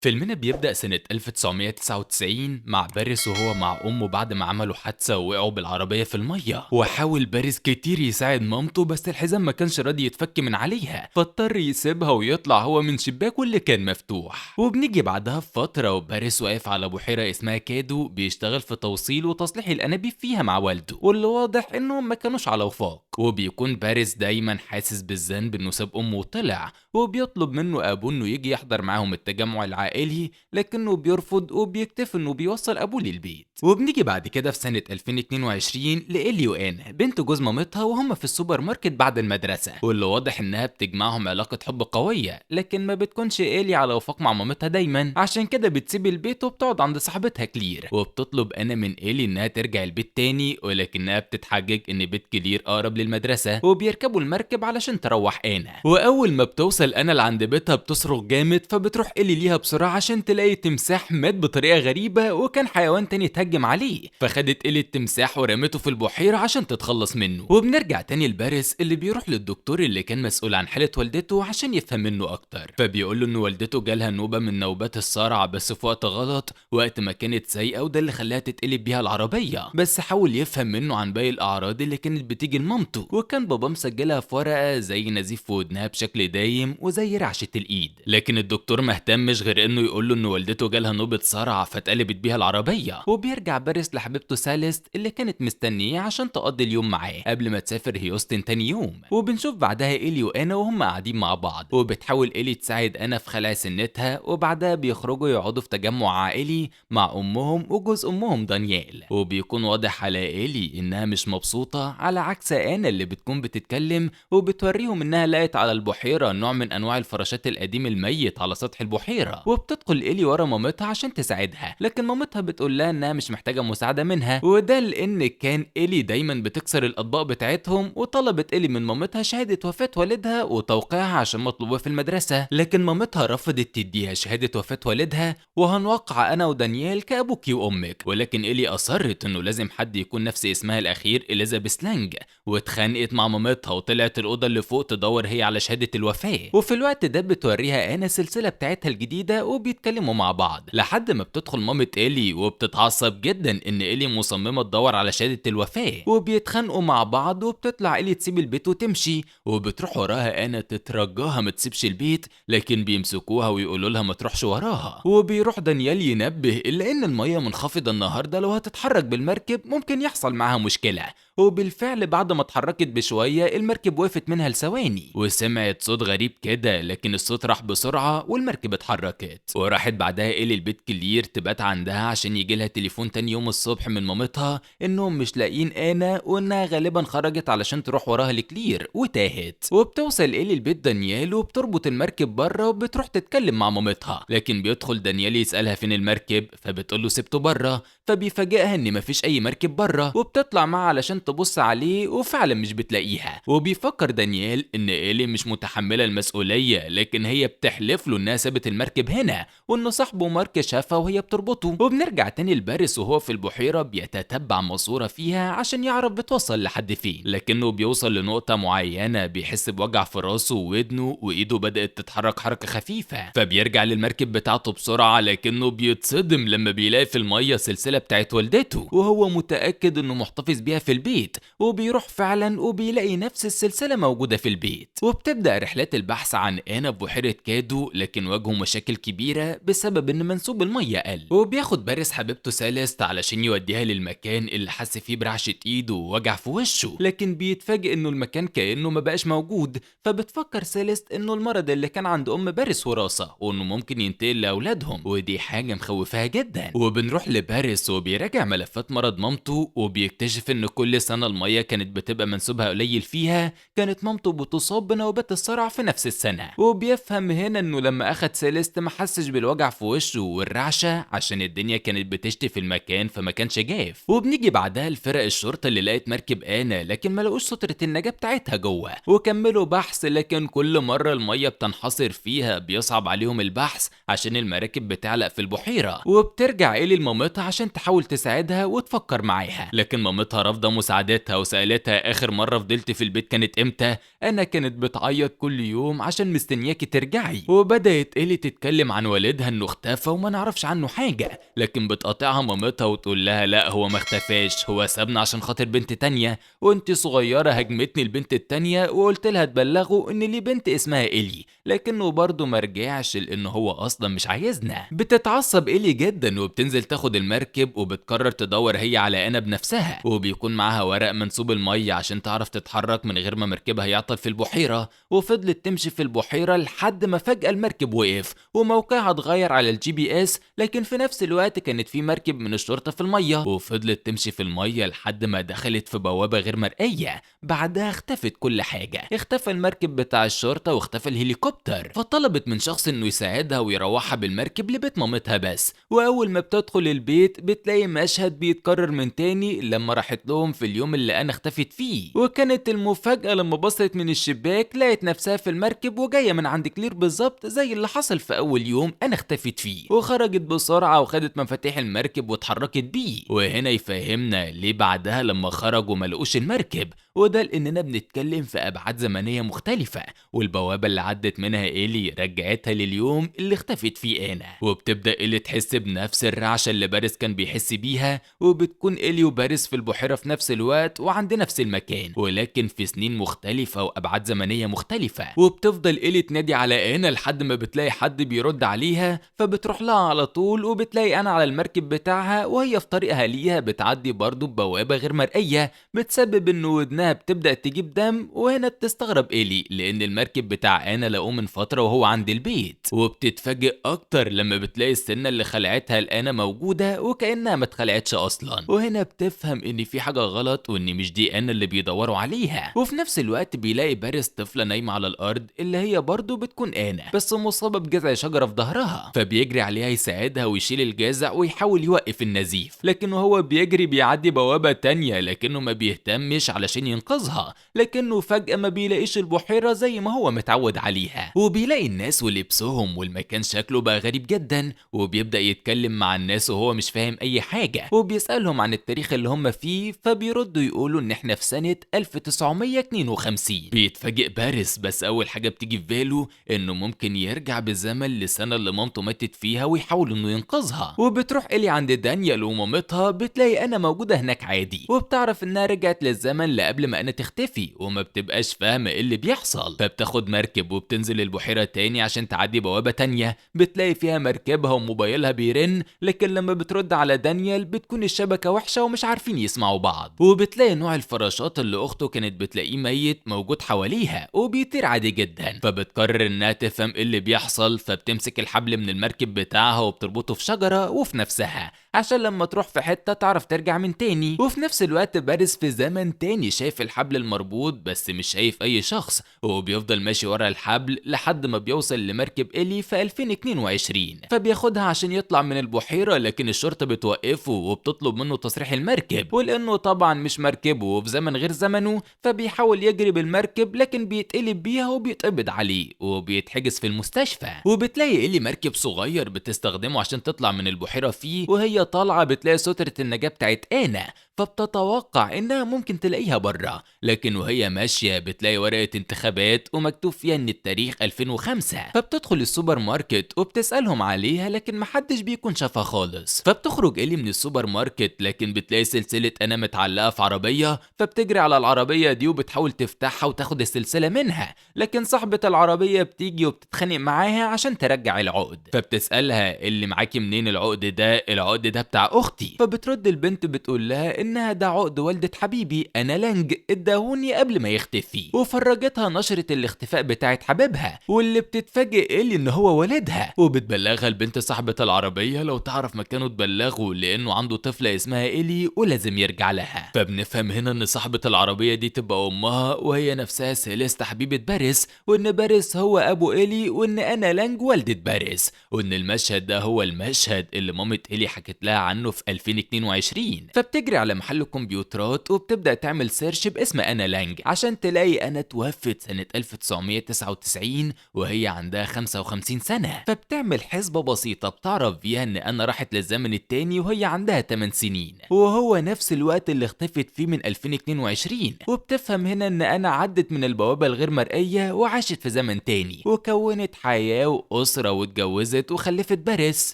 فيلمنا بيبدأ سنة 1999 مع باريس وهو مع أمه بعد ما عملوا حادثة ووقعوا بالعربية في المية، وحاول باريس كتير يساعد مامته بس الحزام ما كانش راضي يتفك من عليها، فاضطر يسيبها ويطلع هو من شباكه اللي كان مفتوح. وبنيجي بعدها بفترة وباريس واقف على بحيرة اسمها كادو بيشتغل في توصيل وتصليح الأنابيب فيها مع والده، واللي واضح إنهم ما كانوش على وفاق. وبيكون باريس دايما حاسس بالذنب إنه ساب أمه وطلع، وبيطلب منه أبوه إنه يجي يحضر معاهم التجمع العائلي، لكنه بيرفض وبيكتفي انه بيوصل ابوه للبيت. وبنيجي بعد كده في سنة 2022 لإلي وآنا بنت جوز مامتها، وهم في السوبر ماركت بعد المدرسة، واللي واضح انها بتجمعهم علاقة حب قوية، لكن ما بتكونش إلي على وفاق مع مامتها دايما، عشان كده بتسيب البيت وبتقعد عند صاحبتها كلير. وبتطلب انا من إلي انها ترجع البيت تاني، ولكنها بتتحجج ان بيت كلير اقرب للمدرسة، وبيركبوا المركب علشان تروح آنا. واول ما بتوصل انا لعند بيتها بتصرخ جامد، فبتروح إلي ليها بسرعة عشان تلاقي تمساح مات بطريقة غريبة وكان حيوان تاني اتهجم عليه، فخدت إلي التمساح ورمته في البحيرة عشان تتخلص منه. وبنرجع تاني لباريس اللي بيروح للدكتور اللي كان مسؤول عن حالة والدته عشان يفهم منه أكتر، فبيقول له إن والدته جالها نوبة من نوبات الصرع بس في وقت غلط، وقت ما كانت سايقة، وده اللي خلاها تتقلب بيها العربية. بس حاول يفهم منه عن باقي الأعراض اللي كانت بتيجي لمامته، وكان بابا مسجلها في ورقة زي نزيف في ودنها بشكل دايم وزي رعشة الإيد، لكن الدكتور ما اهتمش غير انه يقول له ان والدته جالها نوبة صرع فاتقلبت بيها العربية. وبيرجع باريس لحبيبته سالست اللي كانت مستنياه عشان تقضي اليوم معاه قبل ما تسافر هيوستن تاني يوم. وبنشوف بعدها إلي وأنا وهم قاعدين مع بعض، وبتحاول إلي تساعد أنا في خلع سنتها، وبعدها بيخرجوا يقعدوا في تجمع عائلي مع أمهم وجوز أمهم دانيال. وبيكون واضح على إلي إنها مش مبسوطة، على عكس أنا اللي بتكون بتتكلم وبتوريهم إنها لقت على البحيرة نوع من أنواع الفراشات القديم الميت على سطح البحيرة. وبتدخل إلي ورا مامتها عشان تساعدها، لكن مامتها بتقول لها انها مش محتاجه مساعدة منها، وده لان كان إلي دايما بتكسر الاطباق بتاعتهم. وطلبت إلي من مامتها شهادة وفاه والدها وتوقيعها عشان مطلوبه في المدرسة، لكن مامتها رفضت تديها شهادة وفاه والدها، وهنوقع انا ودانيال كابوكي وامك. ولكن إلي اصرت انه لازم حد يكون نفس اسمها الاخير اليزابيث لانج، واتخانقت مع مامتها وطلعت الاوضة اللي فوق تدور هي على شهادة الوفاة. وفي الوقت ده بتوريها انا السلسلة بتاعتها الجديدة وبيتكلموا مع بعض، لحد ما بتدخل مامة إلي وبتتعصب جدا ان إلي مصممة تدور على شهادة الوفاة، وبيتخانقوا مع بعض. وبتطلع إلي تسيب البيت وتمشي، وبتروح وراها انا تترجاها ما تسيبش البيت، لكن بيمسكوها ويقولوا لها ما تروحش وراها. وبيروح دانيال ينبه الا ان المية منخفضة النهارده، لو هتتحرك بالمركب ممكن يحصل معاها مشكلة. وبالفعل بعد ما اتحركت بشوية المركب وقفت منها لثواني، وسمعت صوت غريب كده، لكن الصوت راح بسرعة والمركب اتحركت. وراحت بعدها إلي البيت كلير تبات عندها عشان يجي لها تليفون تاني يوم الصبح من مامتها انهم مش لاقيين انا، وانها غالبا خرجت علشان تروح وراها لكلير وتاهت. وبتوصل إلي البيت دانيال وبتربط المركب بره وبتروح تتكلم مع مامتها، لكن بيدخل دانيال يسألها فين المركب، فبتقول له سبته بره، فبيفاجئها ان مفيش اي مركب بره، وبتطلع معاه علشان تبص عليه وفعلا مش بتلاقيها. وبيفكر دانيال ان إلي مش متحملة المسؤولية، لكن هي بتحلف له انها سابت المركب هنا وان صاحبه مارك شافها وهي بتربطه. وبنرجع تاني لباريس وهو في البحيرة بيتتبع ماسوره فيها عشان يعرف بتوصل لحد فين، لكنه بيوصل لنقطة معينة بيحس بوجع في راسه وودنه وايده بدات تتحرك حركة خفيفة، فبيرجع للمركب بتاعته بسرعة، لكنه بيتصدم لما بيلاقي في المية سلسلة بتاعت والدته وهو متاكد انه محتفظ بيها في البيت، وبيروح فعلا وبيلاقي نفس السلسلة موجودة في البيت. وبتبدا رحلات البحث عن آنا في بحيرة كادو، لكن واجهوا مشاكل كبيرة بسبب ان منسوب المية قل. وبياخد باريس حبيبته سالست علشان يوديها للمكان اللي حس فيه برعشه ايده ووجع في وشه، لكن بيتفاجئ انه المكان كانه ما بقاش موجود. فبتفكر سالست انه المرض اللي كان عند ام باريس وراثه وانه ممكن ينتقل لاولادهم، ودي حاجة مخوفاها جدا. وبنروح لباريس وبيراجع ملفات مرض مامته، وبيكتشف ان كل سنة المية كانت بتبقى منسوبها قليل فيها كانت مامته بتصاب بنوبات الصرع في نفس السنة. وبيفهم هنا انه لما اخد سيليست ما حسش بالوجع في وشه والرعشه عشان الدنيا كانت بتشتي في المكان فما كانش جاف. وبنيجي بعدها لفرق الشرطة اللي لقت مركب آنا، لكن ما لقوش ستره النجاة بتاعتها جوه، وكملوا بحث، لكن كل مرة المية بتنحصر فيها بيصعب عليهم البحث عشان المراكب بتعلق في البحيرة. وبترجع إلي لمامتها عشان تحاول تساعدها وتفكر معاها، لكن مامتها رافضه مساعدتها وسالتها اخر اخر مرة فضلت في البيت كانت امتى؟ انا كانت بتعيط كل يوم عشان مستنياكي ترجعي. وبدات إيلي تتكلم عن والدها انه اختفى وما نعرفش عنه حاجة، لكن بتقاطعها مامتها وتقول لها لا هو ما اختفاش، هو سابنا عشان خاطر بنت تانية، وانت صغيرة هجمتني البنت التانية وقلت لها تبلغه ان ليه بنت اسمها إيلي، لكنه برضه ما رجعش لانه هو اصلا مش عايزنا. بتتعصب إيلي جدا وبتنزل تاخد المركب وبتقرر تدور هي على انا بنفسها، وبيكون معاها ورق منسوب المية عشان تعرف تتحرك من غير ما مركبها يعطل في البحيرة. وفضلت تمشي في البحيرة لحد ما فجأة المركب وقف وموقعها اتغير على ال GPS، لكن في نفس الوقت كانت في مركب من الشرطة في المية. وفضلت تمشي في المية لحد ما دخلت في بوابة غير مرئية، بعدها اختفت كل حاجة، اختفى المركب بتاع الشرطة واختفى الهليكوبتر. فطلبت من شخص انه يساعدها ويروحها بالمركب لبيت مامتها بس. واول ما بتدخل البيت بتلاقي مشهد بيتكرر من تاني لما راحت لهم في اليوم اللي انا اختفت فيه، وكانت المفاجأة لما بصت من الشباك لقت نفسها في المركب وجاية من عند كلير بالظبط زي اللي حصل في اول يوم انا اختفت فيه. وخرجت بسرعة وخدت مفاتيح المركب واتحركت بيه. وهنا يفهمنا ليه بعدها لما خرجوا ما لقوش المركب، وده لاننا بنتكلم في ابعاد زمنية مختلفة، والبوابة اللي عدت منها إيلي رجعتها لليوم اللي اختفت فيه انا. وبتبدأ إيلي تحس بنفس الرعشة اللي باريس كان بيحس بيها، وبتكون إيلي وباريس في البحيرة في نفس الوقت وعند نفس المكان، ولكن في سنين مختلفة وابعاد زمنية مختلفة. وبتفضل إيلي تنادي على انا لحد ما بتلاقي حد بيرد عليها، فبتروح لها على طول وبتلاقي انا على المركب بتاعها، وهي في طريقها ليها بتعدي برضه ببوابة غير مرئية بتسبب ان ودنها بتبدأ تجيب دم. وهنا بتستغرب إيلي لان المركب بتاع انا لقوه من فترة وهو عند البيت. وبتتفاجئ اكتر لما بتلاقي السنة اللي خلعتها لآنا موجودة وكأنها ما اتخلعتش اصلا، وهنا بتفهم ان في حاجة غلط وان مش دي انا اللي بيدوروا عليها. وفي نفس الوقت بيلاقي باريس طفلة نايمة على الارض اللي هي برضه بتكون انا، بس مصابة بجذع شجرة في ظهرها، فبيجري عليها يساعدها ويشيل الجذع ويحاول يوقف النزيف، لكن وهو بيجري بيعدي بوابة تانية لكنه ما بيهتمش علشان ينقذها، لكنه فجأة ما بيلاقيش البحيرة زي ما هو متعود عليها، وبيلاقي الناس ولبسهم والمكان شكله بقى غريب جدا، وبيبدأ يتكلم مع الناس وهو مش فاهم اي حاجة، وبيسألهم عن التاريخ اللي هم فيه، فبيردوا يقولوا ان احنا في سنة 1952. بيتفاجئ باريس، بس اول حاجة بتيجي في باله انه ممكن يرجع بالزمن للسنة اللي مامته ماتت فيها ويحاول انه ينقذها. وبتروح إلي عند دانيال ومامتها، بتلاقي انا موجودة هناك عادي، وبتعرف انها رجعت للزمن لقبل ما انا تختفي، وما بتبقاش فاهمة ايه اللي بيحصل. فبتاخد مركب وبتنزل البحيرة تاني عشان تعدي بوابة تانية بتلاقي فيها مركبها وموبايلها بيرن، لكن لما بترد على دانيال بتكون الشبكة وحشة ومش عارفين يسمعوا بعض. وبتلاقي نوع الفراشات اللي اخته كانت بتلاقيه ميت موجود حواليها وبيطير عادي جدا، فبتقرر انها تفهم ايه اللي بيحصل، فبتمسك الحبل من المركب بتاعها وبتربطه في شجرة وفي نفسها عشان لما تروح في حتة تعرف ترجع من تاني. وفي نفس الوقت باريس في زمن تاني شايف الحبل المربوط بس مش شايف اي شخص، وبيفضل ماشي ورا الحبل لحد ما بيوصل لمركب إيلي في 2022، فبياخدها عشان يطلع من البحيرة، لكن الشرطة بتوقفه وبتطلب منه تصريح المركب، ولانه طبعا مش مركبة وفي زمن غير زمنه، فبيحاول يجري بالمركب لكن بيتقلب بيها وبيتقبض عليه وبيتحجز في المستشفى. وبتلاقي إيلي مركب صغير بتستخدمه عشان تطلع من البحيرة فيه، وهي طالعة بتلاقي سترة النجاة بتاعت آنا، فبتتوقع انها ممكن تلاقيها بره، لكن وهي ماشية بتلاقي ورقة انتخابات ومكتوب فيها ان التاريخ 2005. فبتدخل السوبر ماركت وبتسألهم عليها لكن محدش بيكون شافها خالص. فبتخرج إيلي من السوبر ماركت لكن بتلاقي سلسلة انا متعلقة في عربية، فبتجري على العربية دي وبتحاول تفتحها وتاخد السلسلة منها، لكن صاحبة العربية بتيجي وبتتخانق معاها عشان ترجع العقد. فبتسألها اللي معاكي منين العقد ده؟ العقد ده بتاع اختي. فبترد البنت بتقول لها انها ده عقد والدة حبيبي انا لانج، اداهوني قبل ما يختفي. وفرجتها نشرة الاختفاء بتاعت حبيبها، واللي بتتفاجئ إيلي ان هو والدها، وبتبلغها البنت صاحبة العربية لو تعرف مكانه تبلغه لانه عنده طفلة اسمها إيلي ولازم يرجع لها. فبنفهم هنا ان صاحبة العربية دي تبقى امها، وهي نفسها سيليست حبيبة باريس، وان باريس هو ابو إيلي، وان انا لانج والدة باريس، وان المشهد ده هو المشهد اللي مامة إيلي حكت حكت لها عنه في 2022. فبتجري على محل كمبيوترات وبتبدأ تعمل search باسم أنا لانج عشان تلاقي أنا توفت سنة 1999 وهي عندها 55 سنة. فبتعمل حسبة بسيطة بتعرف فيها ان انا راحت للزمن التاني وهي عندها 8 سنين، وهو نفس الوقت اللي اختفت فيه من 2022. وبتفهم هنا ان انا عدت من البوابة الغير مرئية وعاشت في زمن تاني وكونت حياة وأسرة واتجوزت وخلفت باريس.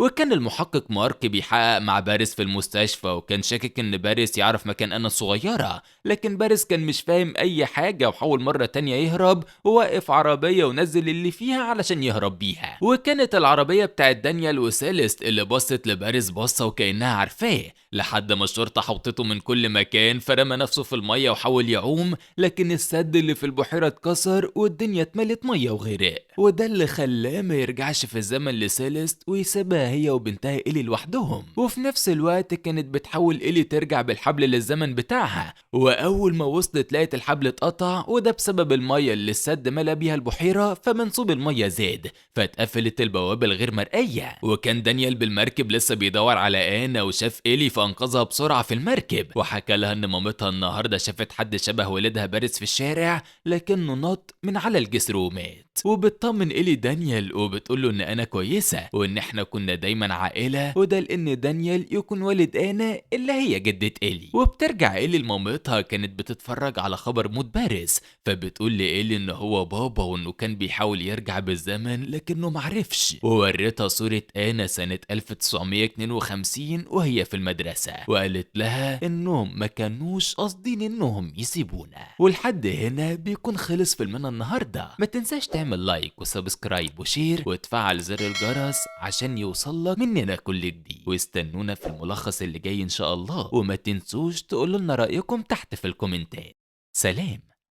وكان المحقق مارك بيحقق مع باريس في المستشفى، وكان شاكك ان باريس يعرف مكان انا الصغيرة، لكن باريس كان مش فاهم اي حاجة وحاول مرة تانية يهرب ووقف عربية ونزل اللي فيها علشان يهرب بيها. وكانت العربية بتاعت دانيال وسيليست اللي بصت لباريس بصة وكأنها عارفاه، لحد ما الشرطة حوطته من كل مكان، فرمى نفسه في المية وحاول يعوم، لكن السد اللي في البحيرة اتكسر والدنيا اتملت مية وغرق، وده اللي خلاه ما يرجعش في الزمن لسيليست ويسيبها هي وبنتها إلي لوحدهم. وفي نفس الوقت كانت بتحاول إلي ترجع بالحبل للزمن بتاعها، وأول ما وصلت لقت الحبل اتقطع، وده بسبب المية اللي السد ملا بيها البحيرة، فمنسوب المية زاد فاتقفلت البوابة الغير مرئية. وكان دانيال بالمركب لسه بيدور على آنا وشاف إلي فأنقذها بسرعة في المركب، وحكى لها إن مامتها النهاردة شافت حد شبه والدها باريس في الشارع لكنه نط من على الجسر ومات. وبتطمن إلي دانيال وبتقول له إن أنا كويسة وإن إحنا كنا دايما عائلة، وده لأن دانيال يكون والد آنا اللي هي جدة إلي. وبترجع إلي لمامتها كانت بتتفرج على خبر موت باريس، فبتقول لإلي إن هو بابا وإنه كان بيحاول يرجع بالزمن لكنه معرفش، ووريتها صورة آنا سنة 1952 وهي في المدرسة، وقالت لها إنهم ما كانوش قاصدين إنهم يسيبونا. ولحد هنا بيكون خلص فيلمنا النهاردة. ما تنساش تعمل like و subscribe و share وتفعل زر الجرس عشان يوصلك مننا كل جديد، واستنونا في الملخص اللي جاي إن شاء الله، وما تنسوش تقولوا لنا رأيكم تحت في الكومنتات. سلام.